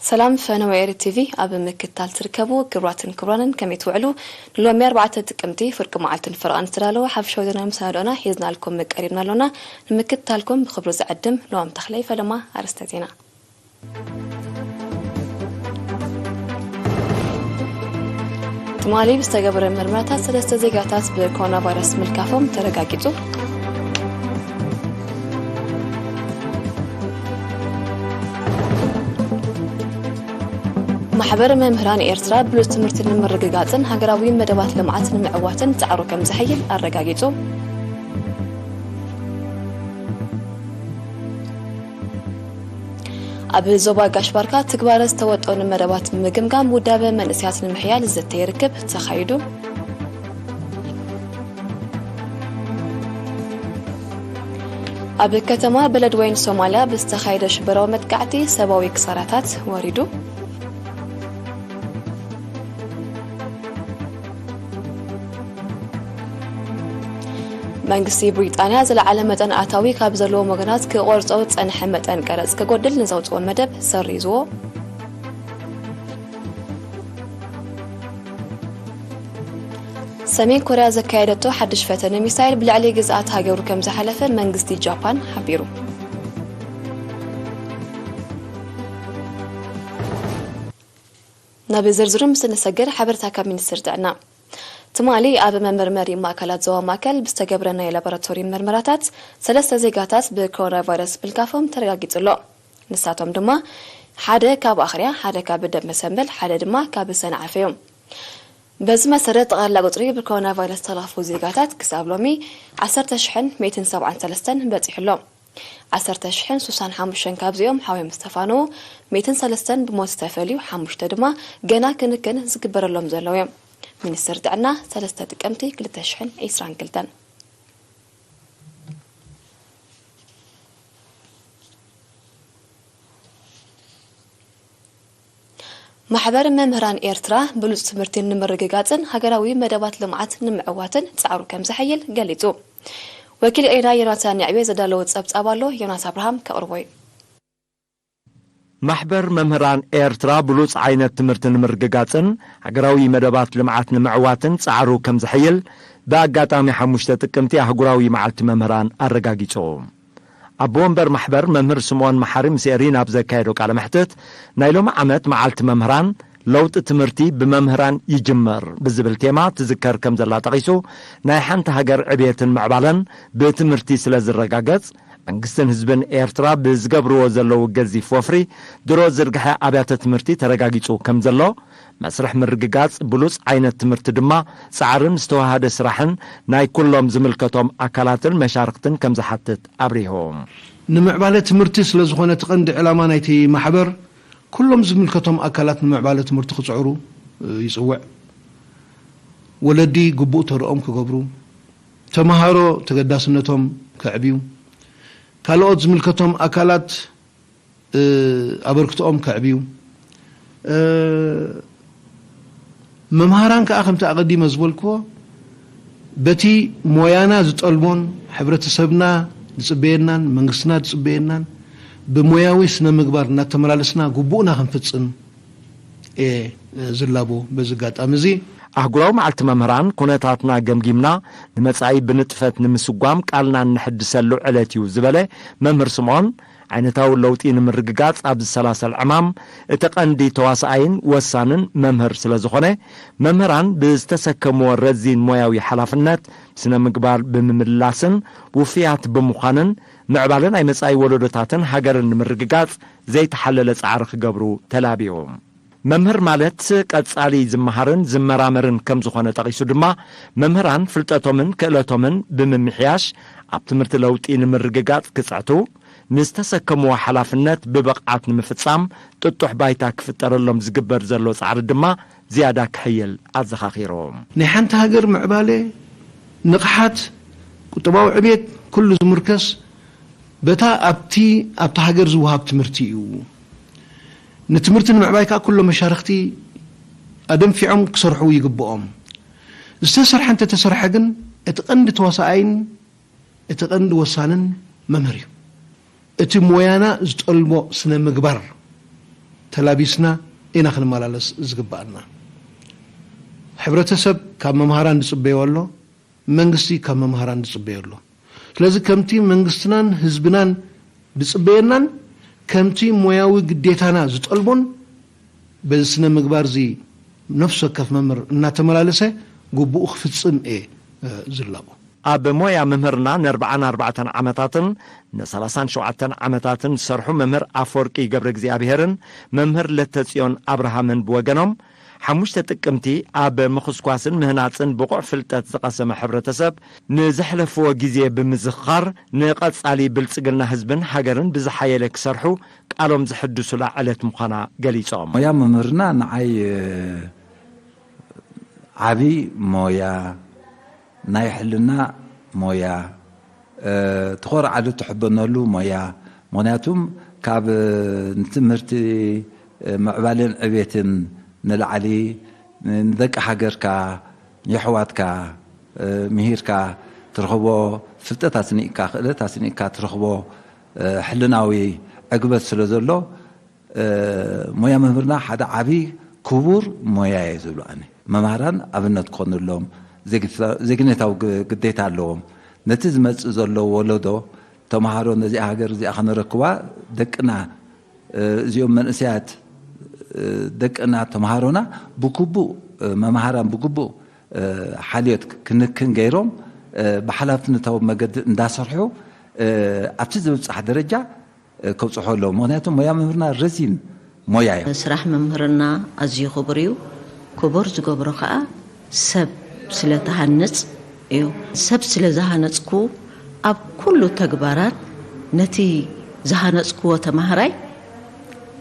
ሰላም ፈነወ ኤሪ ቲቪ ኣብ ምክትታል ትርከቡ ክቡራትን ክቡራንን፣ ከመይ ትውዕሉ? ንሎሚ ኣርባዕተ ጥቅምቲ ፍርቂ መዓልትን ፈረቓን ዝተዳለወ ሓፈሻዊ ዜና መሰናዶና ሒዝናልኩም ቀሪብና ኣሎና። ንምክትታልኩም ብኽብሪ ዝዕድም ኖዋም ተኽለይ። ፈለማ ኣርእስተ ዜና። ትማሊ ብዝተገበረ ምርመራታት ሰለስተ ዜጋታት ብኮሮና ቫይረስ ምልካፎም ተረጋጊጹ። ማሕበር መምህራን ኤርትራ ብሉጽ ትምህርቲ ንምርግጋጽን ሃገራዊ መደባት ልምዓት ንምዕዋትን ጻዕሩ ከም ዘሐይል ኣረጋጊጹ። ኣብ ዞባ ጋሽ ባርካ ትግባረ ዝተወጠኑ መደባት ብምግምጋም ውዳበ መንእሰያት ንምሕያል ዝዘተ ርክብ ተኻይዱ። ኣብ ከተማ በለድወይን ሶማልያ ብዝተኻየደ ሽበራዊ መጥቃዕቲ ሰብኣዊ ክሳራታት ወሪዱ። መንግስቲ ብሪጣንያ ዝለዓለ መጠን ኣታዊ ካብ ዘለዎም ወገናት ክቖርጾ ዝጸንሐ መጠን ቀረጽ ክጎድል ንዘውጽኦ መደብ ሰሪዝዎ። ሰሜን ኮርያ ዘካየደቶ ሓድሽ ፈተነ ሚሳይል ብልዕሊ ግዝኣት ሃገሩ ከም ዝሓለፈ መንግስቲ ጃፓን ሓቢሩ። ናብ ዝርዝሩ ምስ እንሰግር፣ ሓበሬታ ካብ ሚኒስትሪ ጥዕና። ትማሊ ኣብ መመርመሪ ማእከላት ዞባ ማእከል ብዝተገብረ ናይ ላቦራቶሪ መርመራታት ሰለስተ ዜጋታት ብኮሮና ቫይረስ ምልካፎም ተረጋጊጹ ኣሎ። ንሳቶም ድማ ሓደ ካብ ኣኽርያ፣ ሓደ ካብ ደንበ ሰንበል፣ ሓደ ድማ ካብ ሰንዓፈ እዮም። በዚ መሰረት ጠቕላላ ቁጽሪ ብኮሮና ቫይረስ ዝተለኽፉ ዜጋታት ክሳብ ሎሚ ዓሰርተ ሽሕን ሚእትን ሰብዓን ሰለስተን በጺሑ ኣሎ። ዓሰርተ ሽሕን ስሳን ሓሙሽተን ካብዚኦም ሓውዮም ዝተፋነዉ፣ ሚእትን ሰለስተን ብሞት ዝተፈልዩ፣ ሓሙሽተ ድማ ገና ክንክን ዝግበረሎም ዘለዉ እዮም። ሚኒስትሪ ጥዕና፣ ሰለስተ ጥቅምቲ ክልተ ሽሕን ዕስራን ክልተን። ማሕበር መምህራን ኤርትራ ብሉጽ ትምህርቲ ንምርግጋጽን ሃገራዊ መደባት ልምዓት ንምዕዋትን ጻዕሩ ከም ዘሐይል ገሊጹ። ወኪል ኤና ዮናታን ንዕቤ ዘዳለዎ ጸብጻብ ኣሎ፣ ዮናስ ኣብርሃም ከቕርቦ እዩ። ማሕበር መምህራን ኤርትራ ብሉጽ ዓይነት ትምህርቲ ንምርግጋጽን ሃገራዊ መደባት ልምዓት ንምዕዋትን ጻዕሩ ከም ዘሐይል ብኣጋጣሚ ሓሙሽተ ጥቅምቲ ኣህጉራዊ መዓልቲ መምህራን ኣረጋጊጹ። ኣቦ ወንበር ማሕበር መምህር ስምኦን መሓሪ ምስ ኤሪና ኣብ ዘካየዶ ቃለ መሕትት፣ ናይ ሎሚ ዓመት መዓልቲ መምህራን ለውጢ ትምህርቲ ብመምህራን ይጅመር ብዝብል ቴማ ትዝከር ከም ዘላ ጠቒሱ፣ ናይ ሓንቲ ሃገር ዕብየትን ምዕባለን ብትምህርቲ ስለ ዝረጋገጽ፣ መንግስትን ህዝብን ኤርትራ ብዝገብርዎ ዘለዉ ገዚፍ ወፍሪ ድሮ ዝርግሐ ኣብያተ ትምህርቲ ተረጋጊጹ ከም ዘሎ፣ መስርሕ ምርግጋጽ ብሉጽ ዓይነት ትምህርቲ ድማ ጻዕርን ዝተዋሃደ ስራሕን ናይ ኩሎም ዝምልከቶም ኣካላትን መሻርኽትን ከም ዝሓትት ኣብሪሁ። ንምዕባለ ትምህርቲ ስለ ዝኾነ እቲ ቀንዲ ዕላማ ናይቲ ማሕበር፣ ኩሎም ዝምልከቶም ኣካላት ንምዕባለ ትምህርቲ ክጽዕሩ ይጽውዕ። ወለዲ ግቡእ ተርኦም ክገብሩ፣ ተመሃሮ ተገዳስነቶም ከዕብዩ፣ ካልኦት ዝምልከቶም ኣካላት ኣበርክትኦም ከዕብዩ፣ መምሃራን ከኣ ከምቲ ኣቐዲመ ዝበልክዎ በቲ ሞያና ዝጠልቦን ሕብረተሰብና ዝጽበየናን መንግስትና ዝጽበየናን ብሞያዊ ስነ ምግባር እናተመላለስና ግቡእና ክንፍጽም እየ ዝላቦ። በዚ ኣጋጣሚ እዚ ኣህጉራዊ መዓልቲ መምህራን ኩነታትና ገምጊምና ንመጻኢ ብንጥፈት ንምስጓም ቃልና እነሕድሰሉ ዕለት እዩ ዝበለ መምህር ስምኦን፣ ዓይነታዊ ለውጢ ንምርግጋጽ ኣብ ዝሰላሰል ዕማም እቲ ቀንዲ ተዋሳኣይን ወሳንን መምህር ስለ ዝኾነ፣ መምህራን ብዝተሰከምዎ ረዚን ሞያዊ ሓላፍነት ስነ ምግባር ብምምላስን ውፉያት ብምዃንን ምዕባለ ናይ መጻኢ ወለዶታትን ሃገርን ንምርግጋጽ ዘይተሓለለ ጻዕሪ ክገብሩ ተላብዩ። መምህር ማለት ቀጻሊ ዝመሃርን ዝመራመርን ከም ዝኾነ ጠቒሱ ድማ፣ መምህራን ፍልጠቶምን ክእለቶምን ብምምሕያሽ ኣብ ትምህርቲ ለውጢ ንምርግጋጽ ክጽዕቱ፣ ንዝተሰከምዎ ሓላፍነት ብብቕዓት ንምፍጻም ጥጡሕ ባይታ ክፍጠረሎም ዝግበር ዘሎ ጻዕሪ ድማ ዝያዳ ክሕይል ኣዘኻኺሩ። ናይ ሓንቲ ሃገር ምዕባለ፣ ንቕሓት፣ ቁጠባዊ ዕቤት ኩሉ ዝምርከስ በታ ኣብቲ ኣብታ ሃገር ዝወሃብ ትምህርቲ እዩ። ንትምህርቲ ንምዕባይ ከኣ ኩሎም መሻርኽቲ ኣደንፊዖም ክሰርሑ ይግብኦም። ዝተሰርሐ እንተተሰርሐ ግን እቲ ቀንዲ ተዋሳኣይን እቲ ቀንዲ ወሳንን መምህር እዩ። እቲ ሞያና ዝጠልቦ ስነ ምግባር ተላቢስና ኢና ክንመላለስ ዝግባኣና። ሕብረተሰብ ካብ መምሃራን ዝፅበዮ ኣሎ፣ መንግስቲ ካብ መምሃራን ዝፅበዮ ኣሎ። ስለዚ ከምቲ መንግስትናን ህዝብናን ዝፅበየናን ከምቲ ሞያዊ ግዴታና ዝጠልቦን በዚ ስነ ምግባር እዚ ነፍሲ ወከፍ መምህር እናተመላለሰ ግቡኡ ክፍፅም እየ ዝላቦ። ኣብ ሞያ መምህርና ንኣርብዓን ኣርባዕተን ዓመታትን ንሰላሳን ሸውዓተን ዓመታትን ዝሰርሑ መምህር ኣፈወርቂ ገብረ እግዚኣብሄርን መምህር ለተጽዮን ኣብርሃምን ብወገኖም ሓሙሽተ ጥቅምቲ ኣብ ምኹስኳስን ምህናጽን ብቑዕ ፍልጠት ዝቐሰመ ሕብረተሰብ ንዘሕለፍዎ ግዜ ብምዝኽኻር ንቐጻሊ ብልጽግና ህዝብን ሃገርን ብዝሓየለ ክሰርሑ ቃሎም ዘሐድሱላ ዕለት ምዃና ገሊጾም። ሞያ መምህርና ንዓይ ዓቢ ሞያ፣ ናይ ሕልና ሞያ፣ ተኾርዓሉ ትሕበነሉ ሞያ። ምኽንያቱም ካብ ንትምህርቲ ምዕባለን ዕቤትን ንላዕሊ ንደቂ ሃገርካ፣ የሕዋትካ ምሂርካ ትረኽቦ ፍልጠት ኣስኒቕካ፣ ክእለት ኣስኒቕካ ትረኽቦ ሕልናዊ ዕግበት ስለ ዘሎ ሞያ መምህርና ሓደ ዓብዪ ክቡር ሞያ እየ ዝብሎ ኣነ። መምሃራን ኣብነት ክኾኑሎም ዜግነታዊ ግዴታ ኣለዎም። ነቲ ዝመጽእ ዘሎ ወለዶ ተምሃሮ ነዚኣ ሃገር እዚኣ ከነረክባ ደቅና እዚኦም መንእሰያት ደቅና ተምሃሮና ብግቡእ መምሃራን ብግቡእ ሓልዮት ክንክን ገይሮም ብሓላፍነታዊ መገዲ እንዳሰርሑ ኣብቲ ዝብጻሕ ደረጃ ከብፅሖ ኣለዎ። ምኽንያቱ ሞያ መምህርና ረዚን ሞያ እዩ። ስራሕ መምህርና ኣዝዩ ክቡር እዩ። ክቡር ዝገብሮ ከዓ ሰብ ስለ ትሃንፅ እዩ። ሰብ ስለ ዝሃነፅኩ ኣብ ኩሉ ተግባራት ነቲ ዝሃነፅክዎ ተምሃራይ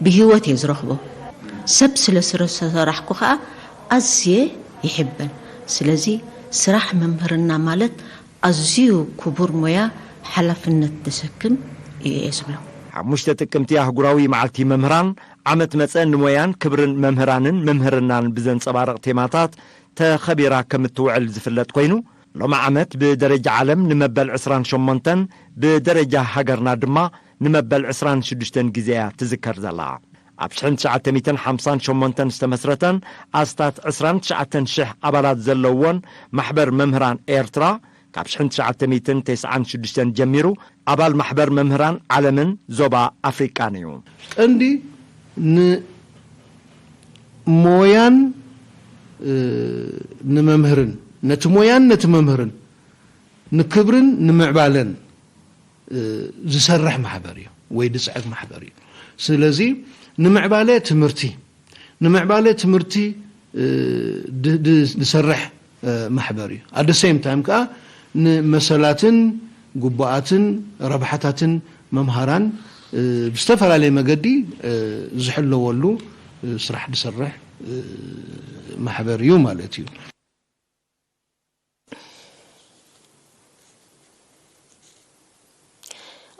ብህይወት እየ ዝረኽቦ። ሰብ ስለ ዝሰራሕኩ ከዓ ኣዝየ ይሕበን። ስለዚ ስራሕ መምህርና ማለት ኣዝዩ ክቡር ሞያ ሓላፍነት ተሰክም እየ ዝብሎ። ሓሙሽተ ጥቅምቲ ኣህጉራዊ መዓልቲ መምህራን ዓመት መጸ ንሞያን ክብርን መምህራንን ምምህርናን ብዘንጸባርቕ ቴማታት ተኸቢራ ከም እትውዕል ዝፍለጥ ኮይኑ፣ ሎሚ ዓመት ብደረጃ ዓለም ንመበል ዕስራን ሸሞንተን ብደረጃ ሃገርና ድማ ንመበል ዕስራን ሽዱሽተን ግዜ እያ ትዝከር ዘላ። ኣብ ሽሕን ትሽዓተ ሚእትን ሓምሳን ሸሞንተን ዝተመስረተን ኣስታት ዕስራን ትሽዓተን ሽሕ ኣባላት ዘለውዎን ማሕበር መምህራን ኤርትራ ካብ ሽሕን ትሽዓተ ሚእትን ተስዓን ሽዱሽተን ጀሚሩ ኣባል ማሕበር መምህራን ዓለምን ዞባ ኣፍሪቃን እዩ። ቀንዲ ንሞያን ንመምህርን ነቲ ሞያን ነቲ መምህርን ንክብርን ንምዕባለን ዝሰርሕ ማሕበር እዩ ወይ ዝፅዕር ማሕበር እዩ። ስለዚ ንምዕባለ ትምህርቲ ንምዕባለ ትምህርቲ ዝሰርሕ ማሕበር እዩ። At the same time ከዓ ንመሰላትን ግቡኣትን ረብሓታትን መምሃራን ብዝተፈላለየ መገዲ ዝሕለወሉ ስራሕ ዝሰርሕ ማሕበር እዩ ማለት እዩ።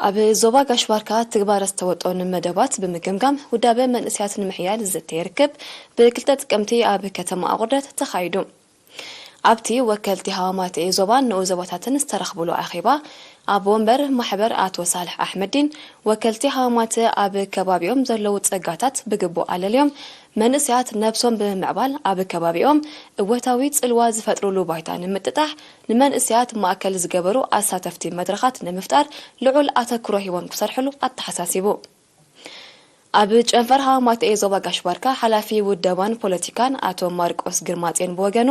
ኣብ ዞባ ጋሽ ባርካ ትግባረ ዝተወጠኑ መደባት ብምግምጋም ውዳበ መንእስያት ንምሕያል ዝዝተ ይርክብ ብክልተ ጥቅምቲ ኣብ ከተማ ኣቑርደት ተኻይዱ። ኣብቲ ወከልቲ ሃዋማትኤ ዞባን ንኡስ ዞባታትን ዝተረኽብሉ ኣኼባ ኣቦ ወንበር ማሕበር ኣቶ ሳልሕ ኣሕመዲን ወከልቲ ሃዋማት ኣብ ከባቢኦም ዘለዉ ጸጋታት ብግቡእ ኣለልዮም መንእሰያት ነብሶም ብምምዕባል ኣብ ከባቢኦም እወታዊ ጽልዋ ዝፈጥሩሉ ባይታ ንምጥጣሕ፣ ንመንእሰያት ማእከል ዝገበሩ ኣሳተፍቲ መድረኻት ንምፍጣር ልዑል ኣተኩሮ ሂቦም ክሰርሕሉ ኣተሓሳሲቡ። ኣብ ጨንፈር ሃማማተኤ ዞባ ጋሽ ባርካ ሓላፊ ውደባን ፖለቲካን ኣቶ ማርቆስ ግርማጼን ብወገኑ፣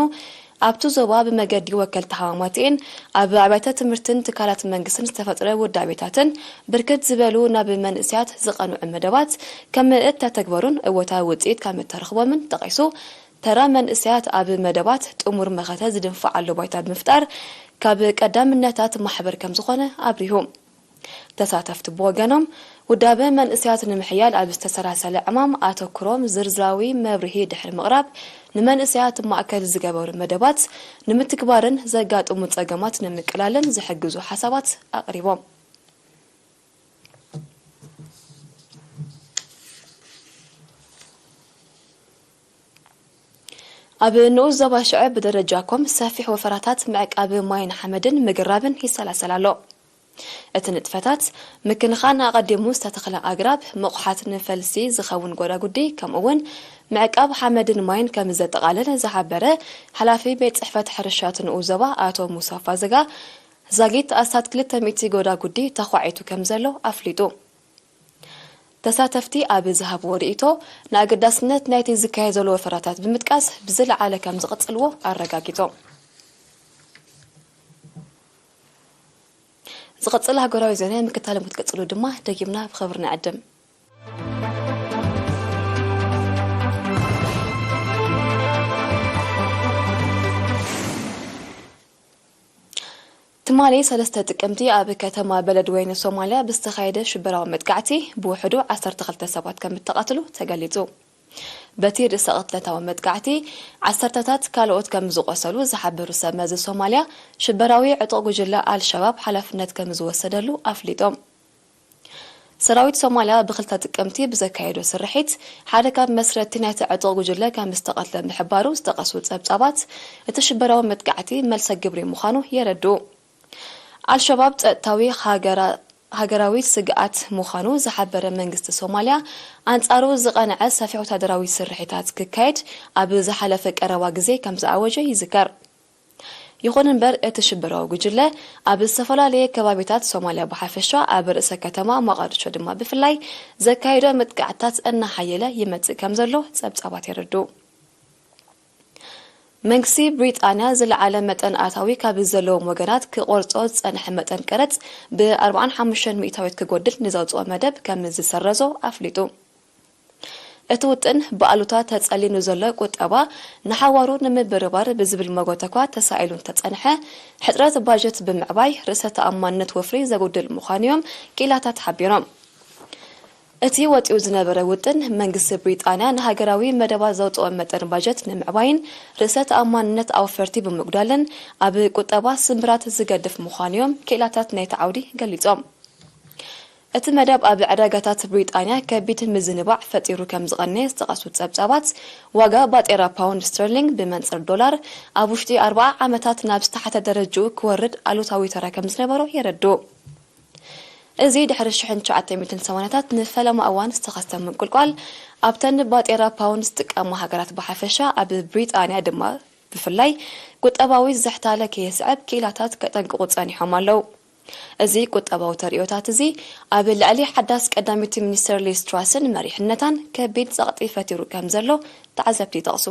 ኣብቲ ዞባ ብመገዲ ወከልቲ ሃማማተኤን ኣብ ኣብያተ ትምህርትን ትካላት መንግስትን ዝተፈጥረ ውዳቤታትን ብርክት ዝበሉ ናብ መንእሰያት ዝቐንዑ መደባት ከም እተተግበሩን እወታዊ ውፅኢት ከም እተረኽቦምን ጠቒሱ፣ ተራ መንእሰያት ኣብ መደባት ጥሙር መኸተ ዝድንፍዓሉ ባይታ ብምፍጣር ካብ ቀዳምነታት ማሕበር ከም ዝኾነ ኣብሪሁ። ተሳተፍቲ ብወገኖም፣ ውዳበ መንእሰያት ንምሕያል ኣብ ዝተሰላሰለ ዕማም ኣተኩሮም ዝርዝራዊ መብርሂ ድሕሪ ምቕራብ፣ ንመንእሰያት ማእከል ዝገበሩ መደባት ንምትግባርን ዘጋጥሙ ጸገማት ንምቅላልን ዝሕግዙ ሓሳባት ኣቕሪቦም። ኣብ ንኡስ ዞባ ሽዐ ብደረጃ ኮም ሰፊሕ ወፈራታት ምዕቃብ ማይን ሓመድን ምግራብን ይሰላሰል ኣሎ። እቲ ንጥፈታት ምክንኻን ኣቐዲሙ ዝተተኽለ ኣግራብ፣ ምቑሓት ንፈልሲ ዝኸውን ጎዳጉዲ፣ ከምኡ'ውን ምዕቃብ ሓመድን ማይን ከም ዘጠቓልል ዝሓበረ ሓላፊ ቤት ጽሕፈት ሕርሻ እቲ ንኡስ ዞባ ኣቶ ሙሳ ፋዘጋ፣ ዛጊት ኣስታት ክልተ ሚእቲ ጎዳጉዲ ተዃዒቱ ከም ዘሎ ኣፍሊጡ። ተሳተፍቲ ኣብ ዝሃብዎ ርእይቶ፣ ንኣገዳስነት ናይቲ ዝካየድ ዘሎ ወፈራታት ብምጥቃስ፣ ብዝለዓለ ከም ዝቕጽልዎ ኣረጋጊጾም። ዝቕጽል ሃገራዊ ዜና ምክታሎም ክትቅጽሉ ድማ ደጊምና ብኽብሪ ንዕድም። ትማሊ ሰለስተ ጥቅምቲ ኣብ ከተማ በለድወይን ሶማልያ ብዝተኻየደ ሽበራዊ መጥቃዕቲ ብውሕዱ ዓሰርተ ክልተ ሰባት ከም እተቐትሉ ተገሊጹ። በቲ ርእሰ ቅትለታዊ መጥቃዕቲ ዓሰርተታት ካልኦት ከም ዝቖሰሉ ዝሓበሩ ሰብ መዚ ሶማልያ፣ ሽበራዊ ዕጡቕ ጉጅለ ኣልሸባብ ሓላፍነት ከም ዝወሰደሉ ኣፍሊጦም። ሰራዊት ሶማልያ ብክልተ ጥቅምቲ ብዘካየዶ ስርሒት፣ ሓደ ካብ መስረቲ ናይቲ ዕጡቕ ጉጅለ ከም ዝተቐትለ ምሕባሩ ዝጠቐሱ ጸብጻባት፣ እቲ ሽበራዊ መጥቃዕቲ መልሰ ግብሪ ምዃኑ የረድኡ። ኣልሸባብ ጸጥታዊ ሃገራ-፣ ሃገራዊ ስግኣት ምዃኑ ዝሓበረ መንግስቲ ሶማልያ፣ ኣንጻሩ ዝቐንዐ ሰፊሕ ወታደራዊ ስርሒታት ክካየድ ኣብ ዝሓለፈ ቀረባ ግዜ ከም ዝኣወጀ ይዝከር። ይኹን እምበር፣ እቲ ሽበራዊ ጉጅለ ኣብ ዝተፈላለየ ከባቢታት ሶማልያ ብሓፈሻ፣ ኣብ ርእሰ ከተማ ሞቓድሾ ድማ ብፍላይ ዘካየዶ መጥቃዕትታት እናሓየለ ይመጽእ ከም ዘሎ ጸብጻባት የረድኡ። መንግስቲ ብሪጣንያ ዝለዓለ መጠን ኣታዊ ካብ ዘለዎም ወገናት ክቖርጾ ዝጸንሐ መጠን ቀረጽ ብ ኣርባዓን ሓሙሽተን ሚእታዊት ክጎድል ንዘውጽኦ መደብ ከም ዝሰረዞ ኣፍሊጡ። እቲ ውጥን ብኣሉታ ተጸሊኑ ዘሎ ቁጠባ ንሓዋሩ ንምብርባር ብዝብል መጎተኳ ተሳኢሉ እንተጸንሐ፣ ሕጽረት ባጀት ብምዕባይ ርእሰ ተኣማንነት ወፍሪ ዘጉድል ምዃኑ እዮም ክኢላታት ሓቢሮም። እቲ ወጺኡ ዝነበረ ውጥን፣ መንግስቲ ብሪጣንያ ንሃገራዊ መደባት ዘውጽኦ መጠን ባጀት ንምዕባይን ርእሰ ተኣማንነት ኣውፈርቲ ብምጉዳልን ኣብ ቁጠባ ስምብራት ዝገድፍ ምዃኑ እዮም ክኢላታት ናይቲ ዓውዲ ገሊጾም። እቲ መደብ ኣብ ዕዳጋታት ብሪጣንያ ከቢድ ምዝንባዕ ፈጢሩ ከም ዝቐነየ ዝጠቐሱ ጸብጻባት፣ ዋጋ ባጤራ ፓውንድ ስተርሊንግ ብመንጽር ዶላር ኣብ ውሽጢ ኣርብዓ ዓመታት ናብ ዝተሓተ ደረጅኡ ክወርድ ኣሉታዊ ተራ ከም ዝነበሮ የረድኡ። እዚ ድሕሪ ሽሕን ትሽዓተ ሚእትን ሰማንያታት ንፈለማ እዋን ዝተኸስተ ምንቁልቋል፣ ኣብተን ባጤራ ፓውንድ ዝጥቀማ ሃገራት ብሓፈሻ፣ ኣብ ብሪጣንያ ድማ ብፍላይ፣ ቁጠባዊ ዝሕታለ ከየስዕብ ክኢላታት ከጠንቅቑ ጸኒሖም ኣለዉ። እዚ ቁጠባዊ ተርእዮታት እዚ፣ ኣብ ልዕሊ ሓዳስ ቀዳመይቲ ሚኒስትር ሊዝ ትራስን መሪሕነታን ከቢድ ጸቕጢ ፈጢሩ ከም ዘሎ ተዓዘብቲ ይጠቕሱ።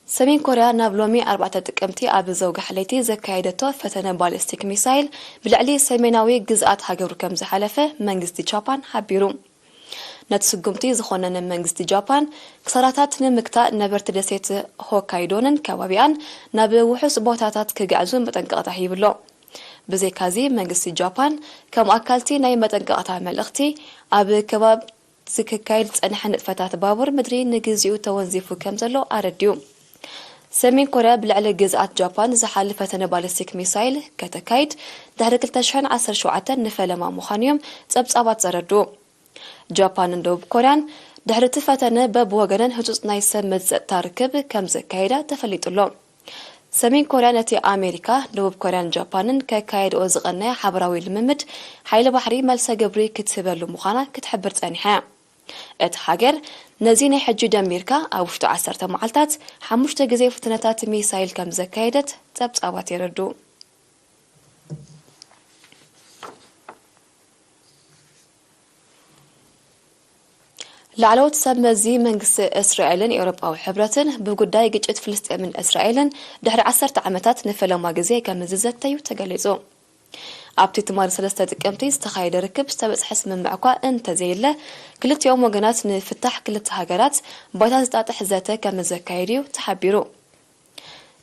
ሰሜን ኮርያ ናብ ሎሚ ኣርባዕተ ጥቅምቲ ኣብ ዘውግሕ ለይቲ ዘካየደቶ ፈተነ ባሊስቲክ ሚሳይል ብልዕሊ ሰሜናዊ ግዝኣት ሃገሩ ከም ዝሓለፈ መንግስቲ ጃፓን ሓቢሩ። ነቲ ስጉምቲ ዝኾነነ መንግስቲ ጃፓን፣ ክሳራታት ንምግታእ ነበርቲ ደሴት ሆካይዶንን ከባቢኣን ናብ ውሑስ ቦታታት ክግዕዙ መጠንቀቕታ ሂብሎ። ብዘይካዚ መንግስቲ ጃፓን ከም ኣካልቲ ናይ መጠንቀቕታ መልእኽቲ ኣብ ከባቢ ዝክካየድ ዝጸንሐ ንጥፈታት ባቡር ምድሪ ንግዚኡ ተወንዚፉ ከም ዘሎ ኣረዲኡ። ሰሜን ኮርያ ብልዕሊ ግዝኣት ጃፓን ዝሓልፍ ፈተነ ባሊስቲክ ሚሳይል ከተካይድ ድሕሪ ክልተ ሽሕን ዓሰርተ ሸውዓተን ንፈለማ ምዃኑ እዮም ጸብጻባት ዘረድኡ። ጃፓንን ደቡብ ኮርያን ድሕሪ እቲ ፈተነ በብወገነን ህጹጽ ናይ ሰብ መዚ ጸጥታ ርክብ ከም ዘካየዳ ተፈሊጡ ኣሎ። ሰሜን ኮርያ ነቲ ኣሜሪካ፣ ደቡብ ኮርያን ጃፓንን ከካየድኦ ዝቐነያ ሓበራዊ ልምምድ ሓይሊ ባሕሪ መልሰ ግብሪ ክትህበሉ ምዃና ክትሕብር ጸኒሓ እያ። እታ ሃገር ነዚ ናይ ሕጂ ደሚርካ ኣብ ውሽጢ ዓሰርተ መዓልታት ሓሙሽተ ግዜ ፍትነታት ሚሳይል ከም ዘካየደት ጸብጻባት የረድኡ። ላዕለዎት ሰብ መዚ መንግስቲ እስራኤልን ኤውሮጳዊ ሕብረትን ብጉዳይ ግጭት ፍልስጤምን እስራኤልን ድሕሪ ዓሰርተ ዓመታት ንፈለማ ግዜ ከም ዝዘተዩ ተገሊጹ። ኣብቲ ትማሊ ሰለስተ ጥቅምቲ ዝተኻየደ ርክብ ዝተበጽሐ ስምምዕ እኳ እንተዘየለ፣ ክልቲኦም ወገናት ንፍታሕ ክልተ ሃገራት ባይታ ዝጣጥሕ ዘተ ከም ዘካየዱ እዩ ተሓቢሩ።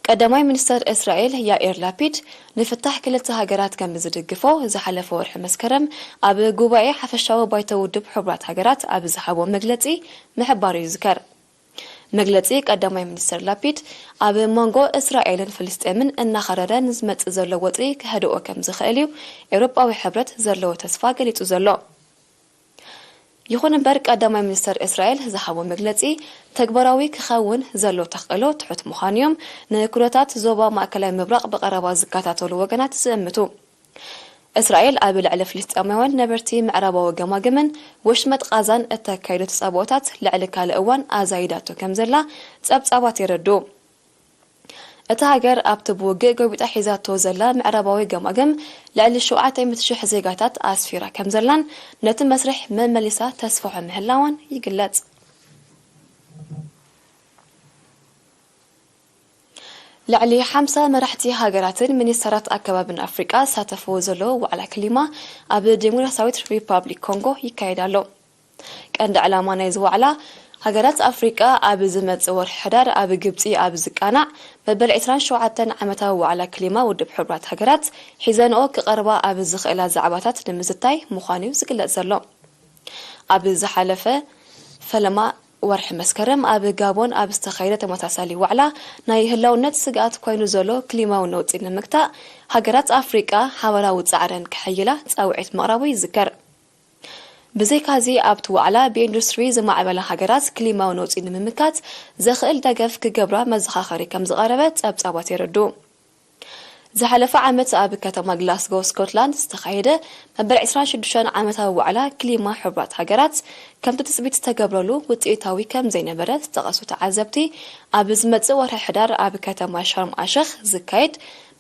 ቀዳማይ ሚኒስተር እስራኤል ያኢር ላፒድ ንፍታሕ ክልተ ሃገራት ከም ዝድግፎ ዝሓለፈ ወርሒ መስከረም ኣብ ጉባኤ ሓፈሻዊ ባይቶ ውድብ ሕቡራት ሃገራት ኣብ ዝሃቦ መግለጺ ምሕባሩ ይዝከር። መግለጺ ቀዳማይ ሚኒስተር ላፒድ፣ ኣብ መንጎ እስራኤልን ፍልስጤምን እናኸረረ ንዝመጽእ ዘሎ ወጥሪ ከህድኦ ከም ዝኽእል እዩ ኤውሮጳዊ ሕብረት ዘለዎ ተስፋ ገሊጹ ዘሎ። ይኹን እምበር፣ ቀዳማይ ሚኒስተር እስራኤል ዝሃቦ መግለጺ፣ ተግባራዊ ክኸውን ዘሎ ተኽእሎ ትሑት ምዃኑ እዮም ንኩነታት ዞባ ማእከላይ ምብራቕ ብቐረባ ዝከታተሉ ወገናት ዝእምቱ። እስራኤል ኣብ ልዕሊ ፍልስጤማውያን ነበርቲ ምዕራባዊ ገማግምን ወሽመጥ ቓዛን እተካይዶ ተጻብኦታት ልዕሊ ካልእ እዋን ኣዛይዳቶ ከም ዘላ ጸብጻባት የረድኡ። እታ ሃገር ኣብቲ ብውግእ ጎቢጣ ሒዛቶ ዘላ ምዕራባዊ ገማግም ልዕሊ ሸውዓተ ሚእቲ ሽሕ ዜጋታት ኣስፊራ ከም ዘላን ነቲ መስርሕ መመሊሳ ተስፍሖ ምህላዋን ይግለጽ። ልዕሊ ሓምሳ መራሕቲ ሃገራትን ሚኒስተራት ኣከባብን ኣፍሪቃ ዝሳተፍዎ ዘለዉ ዋዕላ ክሊማ ኣብ ዴሞክራሲያዊት ሪፓብሊክ ኮንጎ ይካየድ ኣሎ። ቀንዲ ዕላማ ናይዚ ዋዕላ፣ ሃገራት ኣፍሪቃ ኣብ ዝመጽእ ወርሒ ሕዳር ኣብ ግብጺ ኣብ ዝቃናዕ መበል ዕስራን ሸውዓተን ዓመታዊ ዋዕላ ክሊማ ውድብ ሕቡራት ሃገራት ሒዘንኦ ክቐርባ ኣብ ዝኽእላ ዛዕባታት ንምዝታይ ምዃኑ እዩ ዝግለጽ ዘሎ። ኣብ ዝሓለፈ ፈለማ ወርሒ መስከረም ኣብ ጋቦን ኣብ ዝተኻየደ ተመሳሳሊ ዋዕላ፣ ናይ ህላውነት ስግኣት ኮይኑ ዘሎ ክሊማዊ ነውጺ ንምግታእ፣ ሃገራት ኣፍሪቃ ሓበራዊ ጻዕረን ከሐይላ ጻውዒት ምቕራቡ ይዝከር። ብዘይካዚ፣ ኣብቲ ዋዕላ ብኢንዱስትሪ ዝማዕበላ ሃገራት ክሊማዊ ነውጺ ንምምካት ዘኽእል ደገፍ ክገብራ መዘኻኸሪ ከም ዝቐረበ ጸብጻባት የረድኡ። ዝሓለፈ ዓመት ኣብ ከተማ ግላስጎ፣ ስኮትላንድ ዝተኻየደ መበል ዕስራን ሽዱሽተን ዓመታዊ ዋዕላ ክሊማ ሕቡራት ሃገራት፣ ከምቲ ትጽቢት ዝተገብረሉ ውጽኢታዊ ከም ዘይነበረ ዝጠቐሱ ተዓዘብቲ፣ ኣብ ዝመጽእ ወርሒ ሕዳር ኣብ ከተማ ሻርም ኣሸኽ ዝካየድ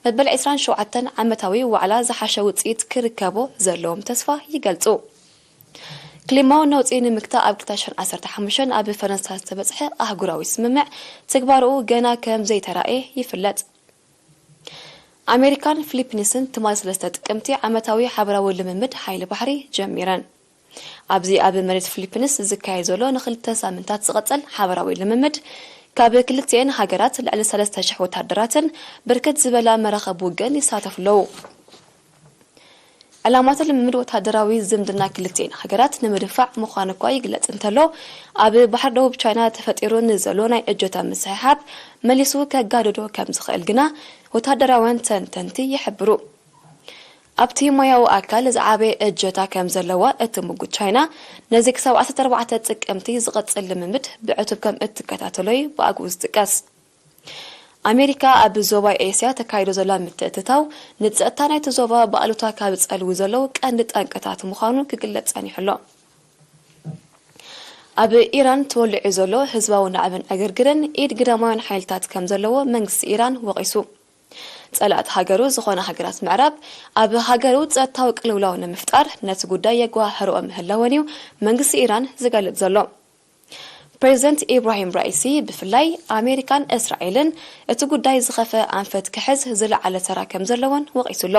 መበል ዕስራን ሸውዓተን ዓመታዊ ዋዕላ ዝሓሸ ውጽኢት ክርከቦ ዘለዎም ተስፋ ይገልጹ። ክሊማዊ ነውጺ ንምግታእ ኣብ ክልተ ሽሕን ዓሰርተ ሓሙሽተን ኣብ ፈረንሳ ዝተበጽሐ ኣህጉራዊ ስምምዕ ትግባረኡ ገና ከም ዘይተራእየ ይፍለጥ። ኣሜሪካን ፊሊፒንስን ትማል ሰለስተ ጥቅምቲ ዓመታዊ ሓበራዊ ልምምድ ሓይሊ ባሕሪ ጀሚረን። ኣብዚ ኣብ መሬት ፊሊፒንስ ዝካየድ ዘሎ ንኽልተ ሳምንታት ዝቐጸል ሓበራዊ ልምምድ፣ ካብ ክልቲኤን ሃገራት ልዕሊ ሰለስተ ሽሕ ወታደራትን ብርክት ዝበላ መራኸብ ውግእን ይሳተፉ ኣለዉ። ዕላማት ልምምድ ወታደራዊ ዝምድና ክልቲኤን ሃገራት ንምድንፋዕ ምዃኑ እኳ ይግለጽ እንተሎ፣ ኣብ ባሕሪ ደቡብ ቻይና ተፈጢሩ ንዘሎ ናይ እጀታ ምስሕሓብ መሊሱ ከጋድዶ ከም ዝኽእል ግና ወታደራውያን ተንተንቲ ይሕብሩ። ኣብቲ ማያዊ ኣካል ዝዓበየ እጀታ ከም ዘለዋ እትምጉት ቻይና፣ ነዚ ክሳብ ዓሰርተ ኣርባዕተ ጥቅምቲ ዝቐጽል ልምምድ ብዕቱብ ከም እትከታተሎ እዩ ብኣግኡ ዝጥቀስ። ኣሜሪካ ኣብ ዞባ ኤስያ ተካይዶ ዘላ ምትእትታው፣ ንጸጥታ ናይቲ ዞባ ብኣሉታ ካብ ዝጸልዉ ዘለዉ ቀንዲ ጠንቅታት ምዃኑ ክግለጽ ጸኒሑ ኣሎ። ኣብ ኢራን ተወሊዑ ዘሎ ህዝባዊ ናዕብን ዕግርግርን ኢድ ግዳማውያን ሓይልታት ከም ዘለዎ መንግስቲ ኢራን ወቒሱ። ጸላእቲ ሃገሩ ዝኾና ሃገራት ምዕራብ፣ ኣብ ሃገሩ ጸጥታዊ ቅልውላው ንምፍጣር ነቲ ጉዳይ የጓህርኦ ምህላወን እዩ መንግስቲ ኢራን ዝገልጽ ዘሎ። ፕሬዚደንት ኢብራሂም ራኢሲ፣ ብፍላይ ኣሜሪካን እስራኤልን እቲ ጉዳይ ዝኸፈ ኣንፈት ክሕዝ ዝለዓለ ተራ ከም ዘለወን ወቒሱ ኣሎ።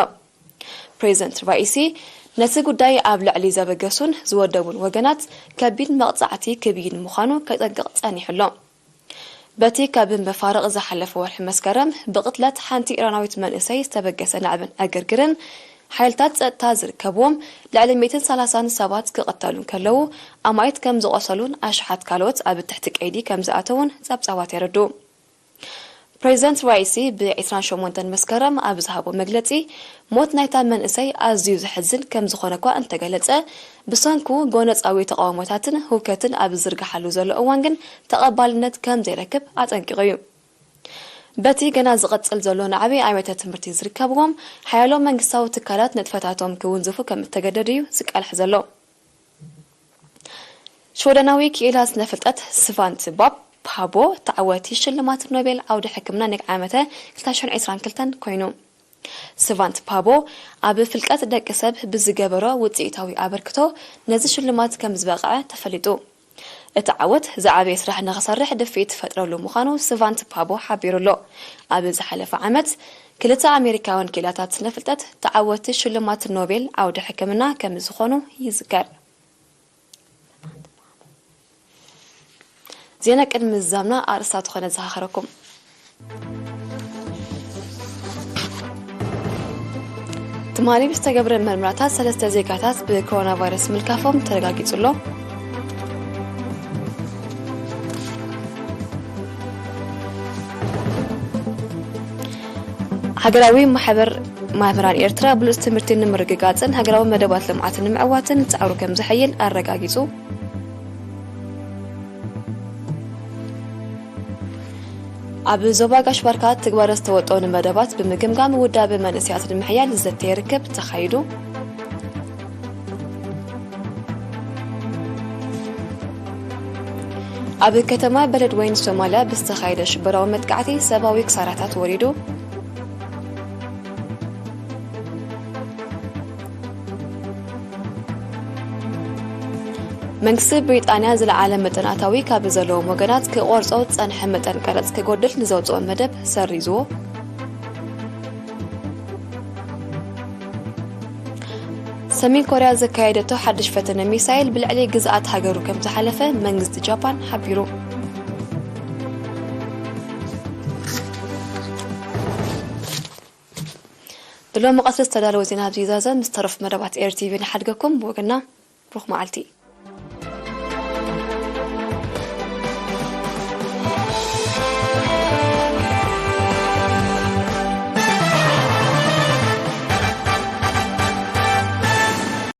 ፕሬዚደንት ራኢሲ፣ ነቲ ጉዳይ ኣብ ልዕሊ ዘበገሱን ዝወደቡን ወገናት ከቢድ መቕጻዕቲ ክብይን ምዃኑ ከጠንቅቕ ጸኒሑ ኣሎ። በቲ ካብ መፋርቕ ዝሓለፈ ወርሒ መስከረም ብቕትለት ሓንቲ ኢራናዊት መንእሰይ ዝተበገሰ ናዕብን ዕግርግርን፣ ሓይልታት ጸጥታ ዝርከብዎም ልዕሊ ሚእትን ሰላሳን ሰባት ክቕተሉ እንከለዉ፣ ኣማኢት ከም ዝቖሰሉን ኣሽሓት ካልኦት ኣብ ትሕቲ ቀይዲ ከም ዝኣተዉን ጸብጻባት የረድኡ። ፕሬዚደንት ራኢሲ ብ ዕስራን ሸሞንተን መስከረም ኣብ ዝሃቦ መግለጺ፣ ሞት ናይታ መንእሰይ ኣዝዩ ዘሕዝን ከም ዝኾነ እኳ እንተገለጸ፣ ብሰንኩ ጎነጻዊ ተቓውሞታትን ህውከትን ኣብ ዝዝርግሓሉ ዘሎ እዋን ግን ተቐባልነት ከም ዘይረክብ ኣጠንቂቑ እዩ። በቲ ገና ዝቐጽል ዘሎ ናዕቢ ኣብያተ ትምህርቲ ዝርከብዎም ሓያሎ መንግስታዊ ትካላት ንጥፈታቶም ክውንዝፉ ከም እተገደዱ እዩ ዝቃልሕ ዘሎ። ሽወደናዊ ክኢላ ስነ ፍልጠት ስቫንት ባብ ፓቦ ተዓወቲ ሽልማት ኖቤል ዓውዲ ሕክምና ናይ ዓመተ ክልተ ሽሕን ዕስራን ክልተን ኮይኑ። ስቫንት ፓቦ ኣብ ፍልቀት ደቂ ሰብ ብዝገበሮ ውፅኢታዊ ኣበርክቶ ነዚ ሽልማት ከም ዝበቕዐ ተፈሊጡ። እቲ ዓወት ዝዓበየ ስራሕ ንኽሰርሕ ድፍኢት ትፈጥረሉ ምዃኑ ስቫንት ፓቦ ሓቢሩ ኣሎ። ኣብ ዝሓለፈ ዓመት ክልተ ኣሜሪካውያን ክኢላታት ስነ ፍልጠት ተዓወቲ ሽልማት ኖቤል ዓውዲ ሕክምና ከም ዝኾኑ ይዝከር። ዜና ቅድሚ ምዝዛምና ኣርእስታት ኾነ ዝሃኸረኩም። ትማሊ ብዝተገብረ መርመራታት ሰለስተ ዜጋታት ብኮሮና ቫይረስ ምልካፎም ተረጋጊጹ ኣሎ። ሃገራዊ ማሕበር መምህራን ኤርትራ ብሉጽ ትምህርቲ ንምርግጋጽን ሃገራዊ መደባት ልምዓት ንምዕዋትን ጻዕሩ ከም ዘሐይል ኣረጋጊጹ። ኣብ ዞባ ጋሽ ባርካ ትግባረ ዝተወጠኑ መደባት ብምግምጋም ውዳበ መንእሰያት ንምሕያል ዝዘተየ ርክብ ተኻይዱ። ኣብ ከተማ በለድወይን ሶማልያ ብዝተኻየደ ሽበራዊ መጥቃዕቲ ሰብኣዊ ክሳራታት ወሪዱ። መንግስቲ ብሪጣንያ ዝለዓለ መጠን ኣታዊ ካብ ዘለዎም ወገናት ክቆርጾ ዝጸንሐ መጠን ቀረጽ ክጎድል ንዘውጽኦ መደብ ሰሪዝዎ። ሰሜን ኮርያ ዘካየደቶ ሓድሽ ፈተነ ሚሳይል ብልዕሊ ግዝኣት ሃገሩ ከም ዝሓለፈ መንግስቲ ጃፓን ሓቢሩ። ብሎሚ ቀትሪ ዝተዳለወ ዜና ኣብዚ ይዛዘም። ምስ ተረፉ መደባት ኤር ቲ ቪ ንሓድገኩም። ብወገና ብሩኽ መዓልቲ።